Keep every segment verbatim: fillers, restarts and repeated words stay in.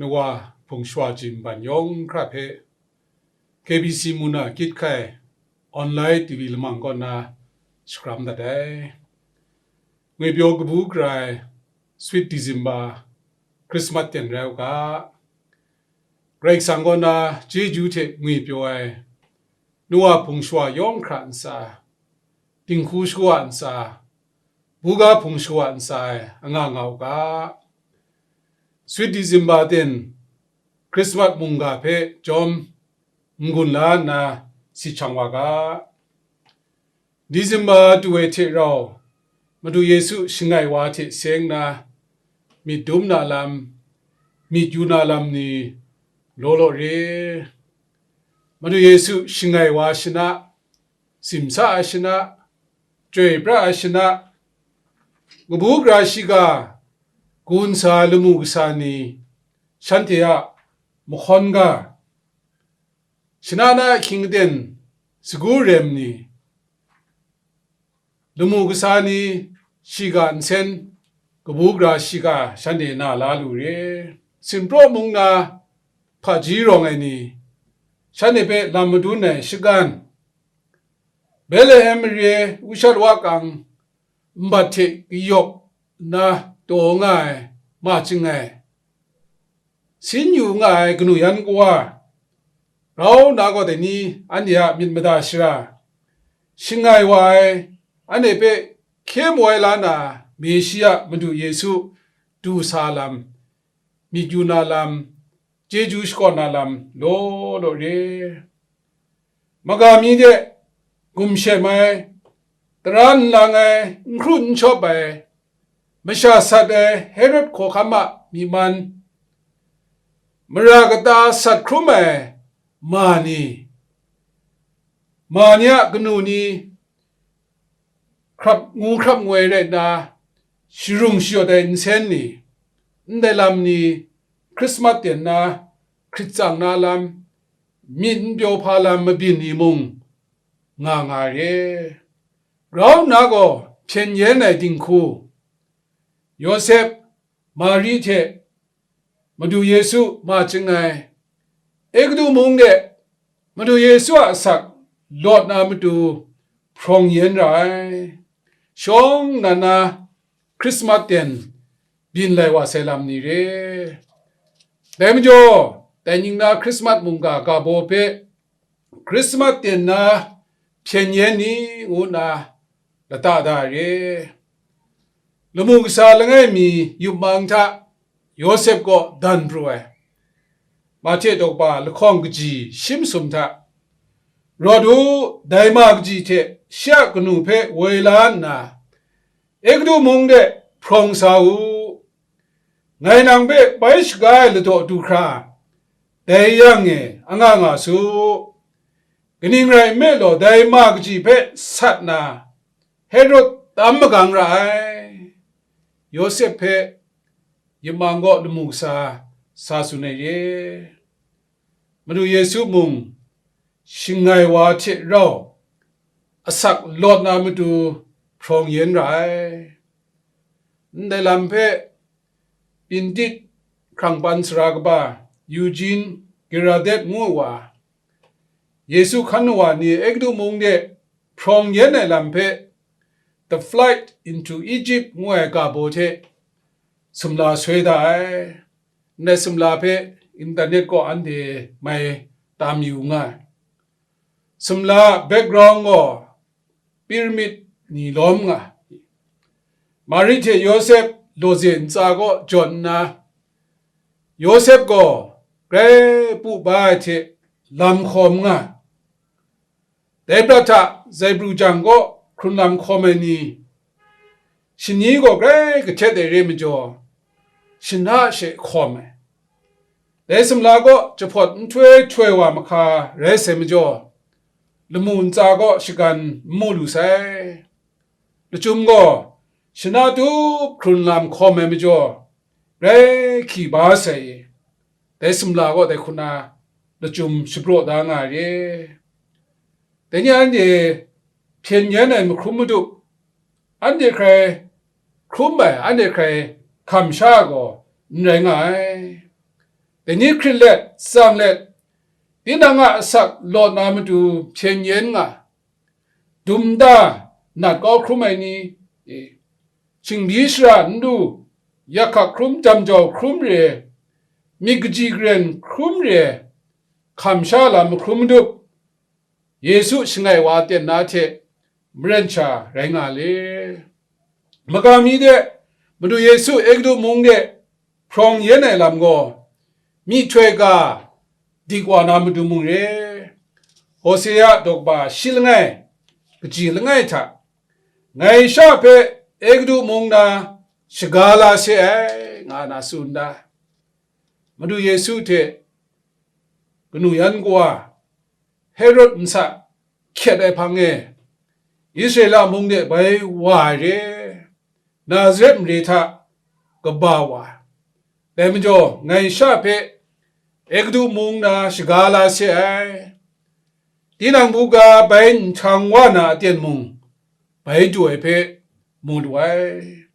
Nuwa hpung shawa ji mban yawng hkra hpe K B C mung na kyit hkai online T V lamang kaw na shakram dat ai. Ngwipyaw kabu gara ai Sweet December Christmas ten rai u ga, Karai Kasang kaw na chyeju hte ngwipyaw ai Nuwa hpung shawa yawng hkra ntsa, dinghku shawa ntsa, buga hpung shawa ntsa e anga nga u ga. Sweet December ten, Christmas mungga hpe jawm n-gun la nna si hkyang wa ga. December tu ai hte rau, Madu Yesu shangai wa hte seng na, myit dum na lam, myit yu na lam ni law law re. Madu Yesu shangai wa shana, simsa ai shana, chyoi pra ai shana, kabu gara shiga, gun sa lamu kasa ni, shanhte a mahkawn ga, shana na ahkying aten sagu rem ni, lamu kasa ni, shiga nsen, kabu gara shiga shanhte na la lu re. Sinpraw mung na hpaji rawng ai ni, shanhte hpe lam madun ai shagan, Betlehem mare ushat wa kang nbat hte kayawp nna taw nga ai, ma ching ai, sin yu nga ai kanu yan kawa, grau na gaw dai ni anhte a myit mada shara, shangai wa ai, anhte hpe hkye mu ai la na, Meshiya Madu Yesu du sa lam, myit yu na lam, chyeju shakawn na lam law law re. Maga mi de gumshem ai, tara n lang ai, n hkru n shawp ai, masha sat ai Herod hkawhkam a myi man, mara kata sat hkrum ai ma ni, ma ni a kanu ni, hkrap ngu hkrap ngoi rai nna, sharung shayawt ai nsen ni, ndai lam ni, Hkrismat ten na, hkrit tsang na lam, myit n pyaw hpa lam mabyin ni mung nga nga re. Grau nna gaw hpyen yen ai dinghku, Yawsep, Mari hte Madu Yesu ma ching ai, Egutu mung de Madu Yesu a asak lawt na matu hprawng yen ra ai. Shawng nnan na Hkrismat ten byin lai wa sai lam ni re. Dai majaw, dai ning na Hkrismat mungga ga baw hpe Hkrismat ten na hpyen yen ni ngu nna lata da ai re. Lamu kasa langai mi yup mang hta Yawsep kaw dan pru ai. Mahte daw kaba lahkawng kaji shi masum hta, rawt u, dai ma kaji hte shi a kanu hpe woi la nna, Egutu mung de hprawng sa u. Ngai nang hpe bai shaga ai ladaw du hkra, dai yang e anga nga su. Kaning rai nme law, dai ma kaji hpe sat na, Herod tam magang ra ai. Yawsep hpe yamang gaw lamu kasa sa tsun ai re. Madu Yesu mung shangai wa hte rau asak lawt na matu hprawng yen ra ai. Ndai lam hpe Pintit hkrang pan sara kaba Eugene Girardet ngu ai wa, Yesu hkan wa ni Egutu mung de hprawng yen ai lam hpe The Flight into Egypt ngu ai ga baw hte sumla soi da ai. Ndai sumla hpe internet kaw anhte mai tam yu nga ai. Sumla background gaw pyramid ni lawm nga ai. Mari hte Yawsep lawze ntsa kaw jawn nna, Yawsep gaw grai pu ba ai hte lam hkawm nga ai. Dai prat hta zaibru jang kaw hkrun lam hkawm ai ni, shani gaw grai kahtet ai re majaw, shana she hkawm ai. Dai sumla kaw jahpawt nhtoi htoi wa mahka rai sai majaw, lamu ntsa kaw shagan n mu lu sai. Lachyum gaw shana tup hkrun lam hkawm ai majaw, grai hkyi ba sai. Dai sumla kaw dai hku na lachyum shapraw da nga ai re. Dai ni anhte hpyen yen ai mahkrum madup, anhte hkrai hkrum ai, anhte hkrai hkam sha gaw n rai nga ai. Dai ni hkrit let, tsang let, tinang a asak law na matu hpyen yen nga, dum da nat kau hkrum ai ni, e, shingbi shara n lu, yak hkak hkrum jam jau hkrum re, myit kaji karen hkrum re, hkam sha lam mahkrum madup, Yesu shangai wa ten na hte maren sha rai nga le. Maga mi de, Madu Yesu Egutu mung de hprawng yen ai lam gaw, myihtoi ga dik wa na matu mung re. Hosea daw kaba shi langai, kaji langai hta, ngai sha hpe Egutu mung na shaga la se ai, nga na tsun da. Madu Yesu hte kanu yan kawa Herod nsa hkyet ai hpang e, Israela mung de bai wa ai re, Nazaret mare hta kaba wa ai. Dai majaw, ngai sha hpe Egutu mung na shaga la se ai. Tinang buga bai nhtang wa na aten mung, bai du ai hpe mu lu ai.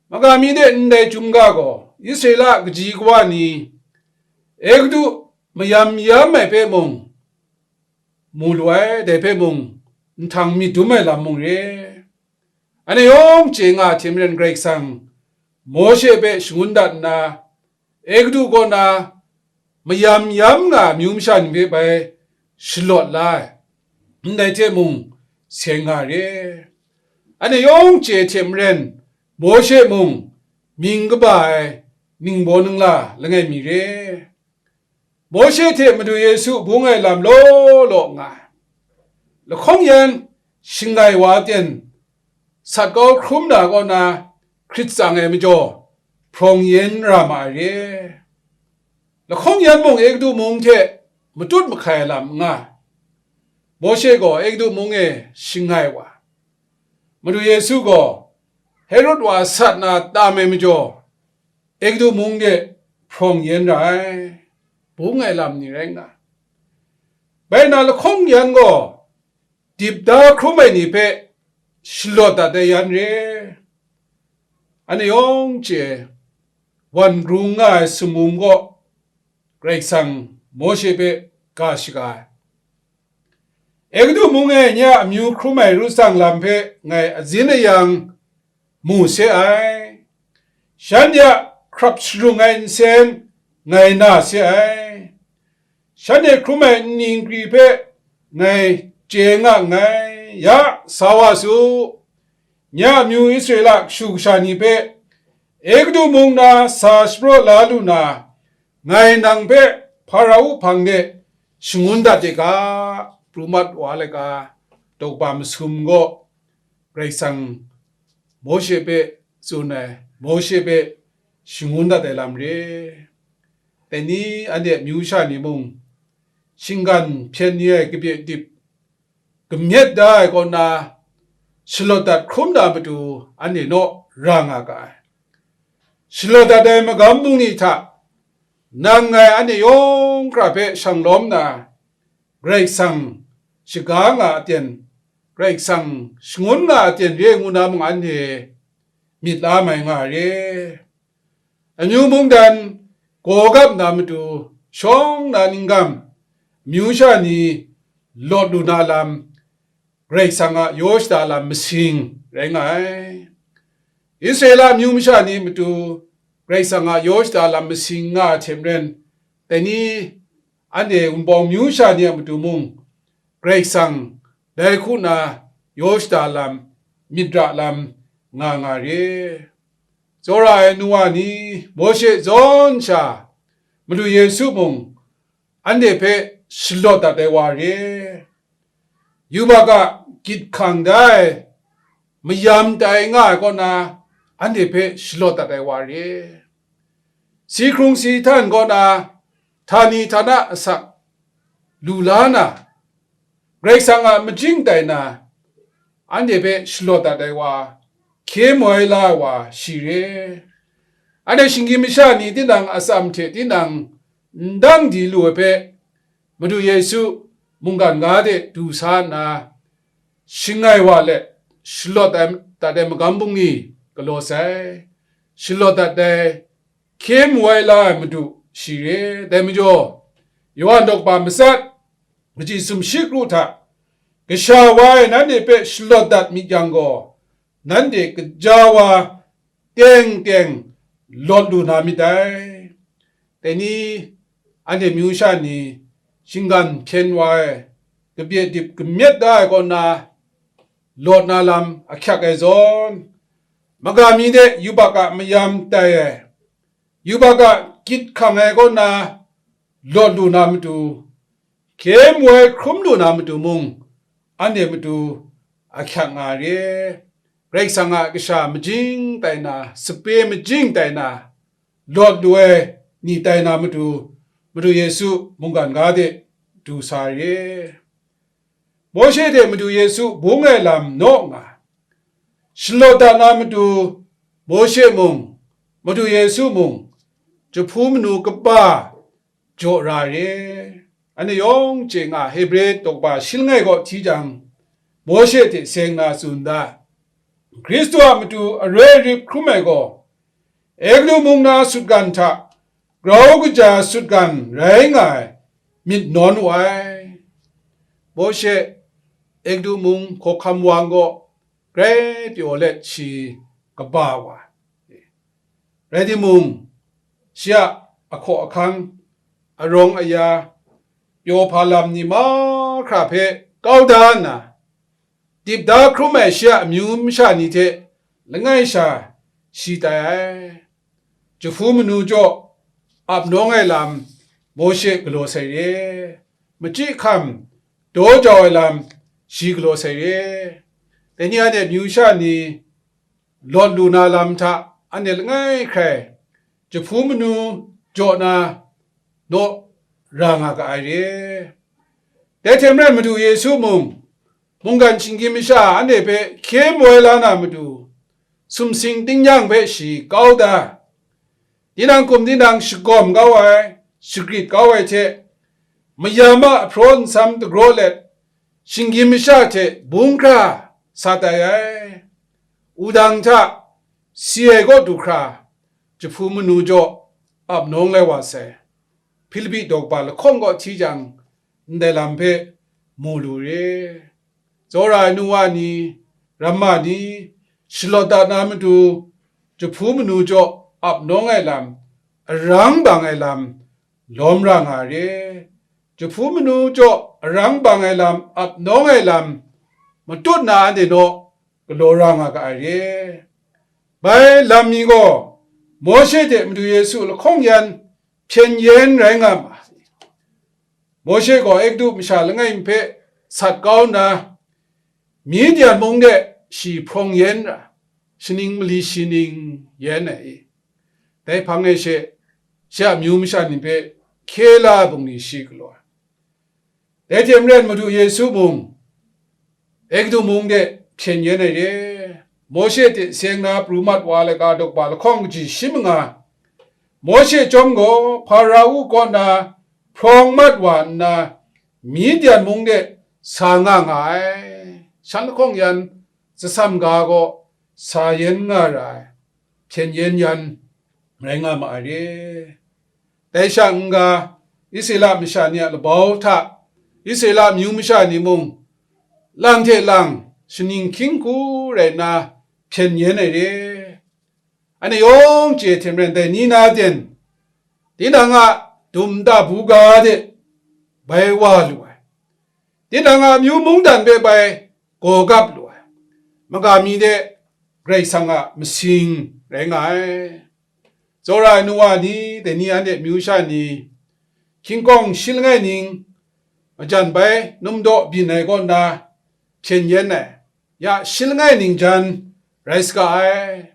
Maga mi de ndai chyum ga gaw, Israela kaji kawa ni, Egutu mayam yam ai hpe mung mu lu ai, dai hpe mung nhtang myit dum ai lam mung re. Anhte yawng chye nga hte maren Karai Kasang Mawshe hpe shangun dat nna, Egutu kaw na mayam yam nga amyu masha ni hpe bai shalawt la ai, ndai hte mung seng nga re. Anhte yawng chye hte maren Mawshe mung mying kaba ai ningbaw ningla langai mi re. Mawshe hte Madu Yesu bung ai lam law law nga ai. Lahkawng yan shangai wa ten sat kau hkrum na kaw na hkrit tsang ai majaw, hprawng yen ra ma ai re. Lahkawng yan mung Egutu mung hte matut mahkai ai lam n nga ai. Mawshe gaw Egutu mung e shangai wa, Madu Yesu gaw Herod wa sat na tam ai majaw, Egutu mung de hprawng yen ra ai, bung ai lam ni rai nga ai. Bai na lahkawng yan gaw, dip da hkrum ai ni hpe shalawt dat ai yan re. Anhte yawng chye ai, wan grung nga ai sumum gaw Karai Kasang Mawshe hpe ga shaga ai. Egutu mung e nye a amyu hkrum ai ru tsang lam hpe ngai azin ayang mu se ai. Shanhte a hkrap sharung ai nsen ngai na se ai. Shanhte hkrum ai nni nkri hpe ngai chye nga nngai. Ya, sa wa su. Nye a amyu Israela kashu kasha ni hpe Egutu mung na sa shapraw la lu na, ngai nang hpe Hparao hpang de shangun dat de ga, pru mat wa ai laika, daw kaba masum gaw Karai Kasang Mawshe hpe tsun ai, Mawshe hpe shangun dat ai lam re. Dai ni anhte amyu sha ni mung, shinggan hpyen ni ai kabye dip kamyet da ai kaw na, shalawt dat hkrum na matu anhte naw ra nga ga ai. Shalawt dat ai magam bungli hta, nang ngai anhte yawng hkra hpe shang lawm na, Karai Kasang shaga nga aten, Karai Kasang shangun nga aten re ngu na mung anhte myit la mai nga re. Amyu mungdan gaw gap na matu, shawng na ninggam, amyu sha ni lawt lu na lam, Karai Kasang a yaw shada lam masing rai nga ai. Israela amyu masha ni matu, Karai Kasang a yaw shada lam masing nga ai hte maren, dai ni anhte wunpawng amyu sha ni a matu mung, Karai Kasang dai hku na yaw shada lam, myit ra lam nga nga re. Tsawra ai nu wa ni, Mawshe zawn sha, Madu Yesu mung anhte hpe shalawt dat ai wa re. Yubak a gyit hkang da ai, mayam tai nga ai kaw na, anhte hpe shalawt dat ai wa re. Si hkrung si htan kaw na, htani htana asak lu la na, Karai Kasang a majing tai na, anhte hpe shalawt dat ai wa, hkye moi la ai wa shi re. Anhte shinggyim masha ni tinang atsam hte tinang n dang di lu ai hpe, Madu Yesu mungkan ga de du sa nna, shangai wa let, shalawt ai, dat ai magam bungli galaw sai, shalawt dat ai, hkye mu ai la ai Madu shi re. Dai majaw, Yawhan daw kaba matsat, kaji sumshi kru hta, kasha wa ai nanhte hpe shalawt dat myit yang gaw, nanhte kaja wa teng teng lawt lu na myit dai. Dai ni, anhte amyu sha ni shinggan hpyen wa ai, kabye dip kamyet da ai kaw na, lawt na lam ahkyak ai zawn, magami de yubak a mayam tai ai, yubak a gyit hkang ai kaw na lawt lu na matu, hkye mu ai hkrum lu na matu mung, anhte matu ahkyak nga re. Karai Kasang a kasha majing tai na, sape majing tai na, lawt lu ai ni tai na matu, Madu Yesu mungkan ga de du sa re. Mawshe hte Madu Yesu bung ai lam naw nga, shalawt dat na matu, Mawshe mung, Madu Yesu mung, jahpu manu kaba jaw ra re. Anhte yawng chye nga, Hebre daw kaba shi langai kaw hti jang, Mawshe hte seng na tsun da, Hkristu a matu aroi rip hkrum ai gaw, Egiptu mung na sutgan hta grau kaja sutgan rai nga ai myit nawn wu ai. Mawshe Egiptu mung hkawhkam wang kaw grai pyaw let shi kaba wa. Rai timung, shi a ahkaw ahkang, arawng aya, pyaw hpa lam ni mahkra hpe kau da nna, dip da hkrum ai shi a amyu masha ni hte langai sha shi tai ai. Jahpu manu jaw ap nawng ai lam Mawshe galaw sai re, machyi hkam daw jau ai lam shi galaw sai re. Dai ni anhte amyu sha ni lawt lu na lam hta anhte langai hkrai jahpu manu jaw na naw ra nga ga ai re. Dai hte maren Madu Yesu mung, mungkan shinggyim masha anhte hpe hkye moi la na matu, sumsing tingnyang hpe shi kau da, tinang kum tinang shagawm kau ai, shagrit kau ai hte, mayam a ahpraw nsam dagraw let, shinggyim masha hte bung hkra sa tai ai. Wudang hta si ai kaw du hkra, jahpu manu jaw ap nawng lai wa sai. Hpilipi daw kaba lahkawng kaw hti jang, ndai lam hpe mu lu re. Tsawra ai nu wa ni, ramma ni, shalawt dat na matu, jahpu manu jaw ap nawng ai lam, arang bang ai lam, lawm ra nga re. Jahpu manu jaw arang bang ai lam, ap nawng ai lam, matut na anhte naw galaw ra nga ga ai re. Bai lam mi gaw, Mawshe hte Madu Yesu lahkawng yan hpyen yen rai nga ma. Mawshe gaw Egiptu masha langai mi hpe sat kau nna, Midian mung de shi hprawng yen ra, shaning mali shi ning yen ai i? Dai hpang e she, shi a amyu masha ni hpe hkye la ai bungli shi galaw ai. Dai hte maren Madu Yesu mung, Egiptu mung de hpyen yen ai re. Mawshe hte seng na pru mat wa ai laika daw kaba lahkawng kaji shi manga, Mawshe chyawm gaw Hparao kaw na hprawng mat wa nna, Midian mung de sa nga nga ai. Shan lahkawng yan, tsasam ga gaw sa yen nga ra ai, hpyen yen yan rai nga ma ai re. Dai sha n-ga, Israela masha ni a labau hta, Israela amyu masha ni mung, lang hte lang shaning hkying hku rai nna hpyen yen ai re. Anhte yawng chye hte maren dai ni na ten, tinang a dum nta buga de bai wa lu ai, tinang a amyu mungdan hpe bai gaw gap lu ai, maga mi de Karai Kasang a masing rai nga ai. Tsawra ai nu wa ni, dai ni anhte amyu sha ni, hkying kawng shi langai ning, majan bai num daw byin ai kaw nna hpyen yen ai, ya shi langai ning jan rai saga ai.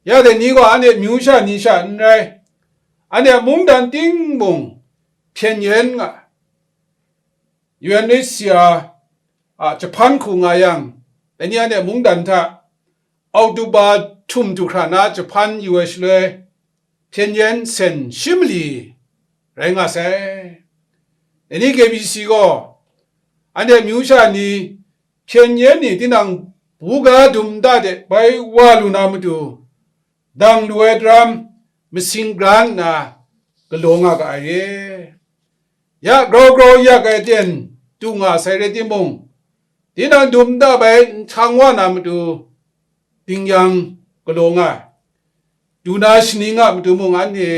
Ya dai ni gaw anhte amyu sha ni sha n rai, anhte a mungdan ting mung hpyen yen nga ai. U N H C R a jahpan hku nga yang, dai ni anhte mungdan hta Oktoba htum du hkra na jahpan yu ai shaloi, hpyen yen sen shi mali rai nga sai. Dai ni K B C gaw, anhte amyu sha ni, hpyen yen ni tinang buga dum nta de bai wa lu na matu, dang lu ai daram masing gran nna, galaw nga ga ai re. Ya grau grau yak ai aten du nga sai rai timung, tinang dum nta bai nhtang wa na matu ding yang galaw nga ai. Du na shaning a matu mung anhte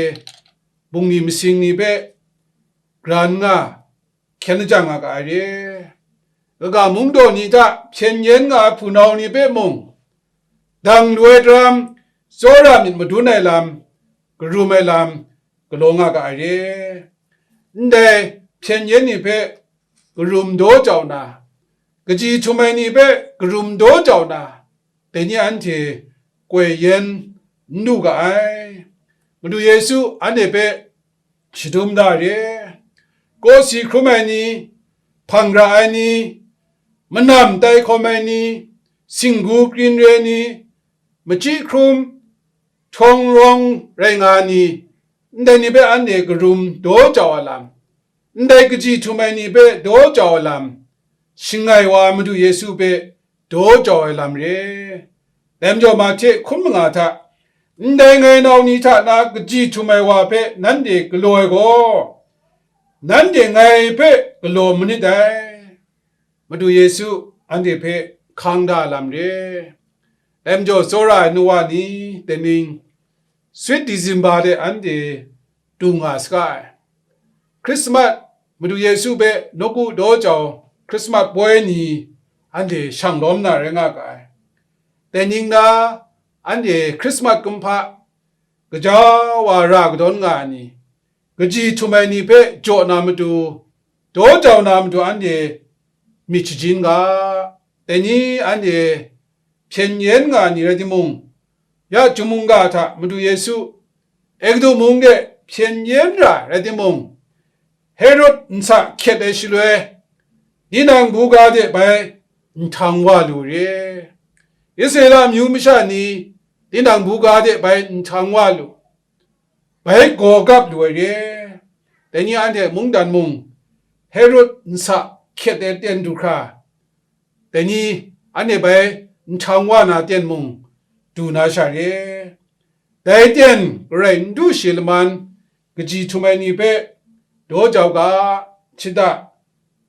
bungli masing ni hpe gran nga, hkyen lajang nga ga ai re. Kaga mungdaw ni hta hpyen yen nga ai hpunau ni hpe mung, dang lu ai daram, tsawra myit madun ai lam, karum ai lam, galaw nga ga ai re. Ndai hpyen yen ni hpe karum daw jau na, kaji htum ai ni hpe karum daw jau na, dai ni anhte koi yen n lu ga ai. Madu Yesu anhte hpe shadum da re. Kawsi hkrum ai ni, hpang ra ai ni, manam tai hkawm ai ni, singgu krin re ni, machyi hkrum, htawng rawng rai nga ni, ndai ni hpe anhte karum daw jau ai lam, ndai kaji htum ai ni hpe daw jau ai lam, shangai wa Madu Yesu hpe daw jau ai lam re. Dai majaw Mahte hkun manga hta, ndai ngai nau ni hta na kaji htum ai wa hpe nanhte galaw ai gaw, nanhte ngai hpe galaw manit dai. Madu Yesu anhte hpe hkang da lam re. Dai majaw tsawra ai nu wa ni, tening, Sweet December de anhte du nga saga ai. Christmas, Madu Yesu hpe nawku daw jau Christmas poi ni anhte shang lawm na rai nga ga ai. Tening na anhte Christmas kumhpa gaja wa ra kadawn nga ai ni, kaji htum ai ni hpe jaw na matu, daw jau na matu anhte myit shajin ga. Dai ni anhte hpyen yen nga ni rai timung, ya chyum mungga hta Madu Yesu Egutu mung de hpyen yen ra rai timung, Herod nsa hkyet ai shaloi, tinang buga de bai nhtang wa lu re. Israela amyu masha ni tinang buga de bai nhtang wa lu, bai gaw gap lu ai re. Dai ni anhte mungdan mung, Herod nsa hkyet ai ten du hkra, dai ni anhte bai nhtang wa na ten mung du na sha re. Dai ten garai n du shi laman, kaji htum ai ni hpe daw jau ga, shada,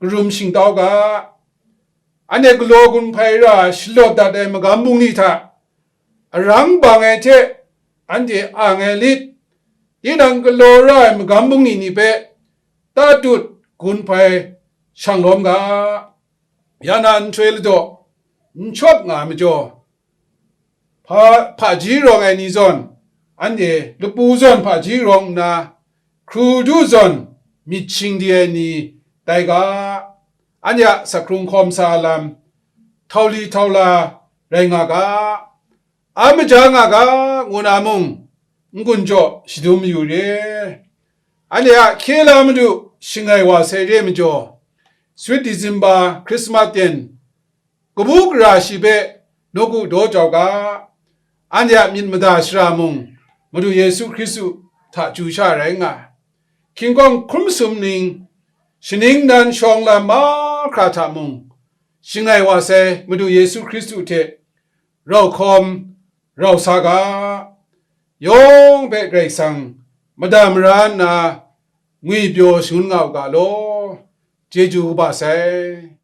karum shingtau ga, anhte galaw gun hpai ra shalawt dat ai magam bungli hta, arang bang ai hte anhte ang ai lit, tinang galaw ra ai magam bungli ni hpe tatut gun hpai shang lawm ga, ya na nhtoi ladaw n shawp nga ai majaw, hpa, hpaji rawng ai ni zawn, anhte lapu zawn hpaji rawng nna, hkru du zawn myit shingdi ai ni tai ga, anhte a asak hkrung hkawm sa lam, htau li htau la rai nga ga, a maja nga ga, ngu na mung, n-gun jaw shadum yu re. Anhte a hkye la madu shangai wa sai re majaw, Sweet December Christmas ten, kabu gara shi hpe nawku daw jau ga, anhte a myit mada shara mung, Madu Yesu Hkristu hta chyu sha rai nga ai. Hkying kawng hkrum sum ning, shaning nan shawng lam mahkra hta mung, shangai wa sai Madu Yesu Hkristu hte rau hkawm, rau sa ga, yawng hpe Karai Kasang mada mara nna ngwipyaw shangun nga u ga law. Chyeju kaba sai.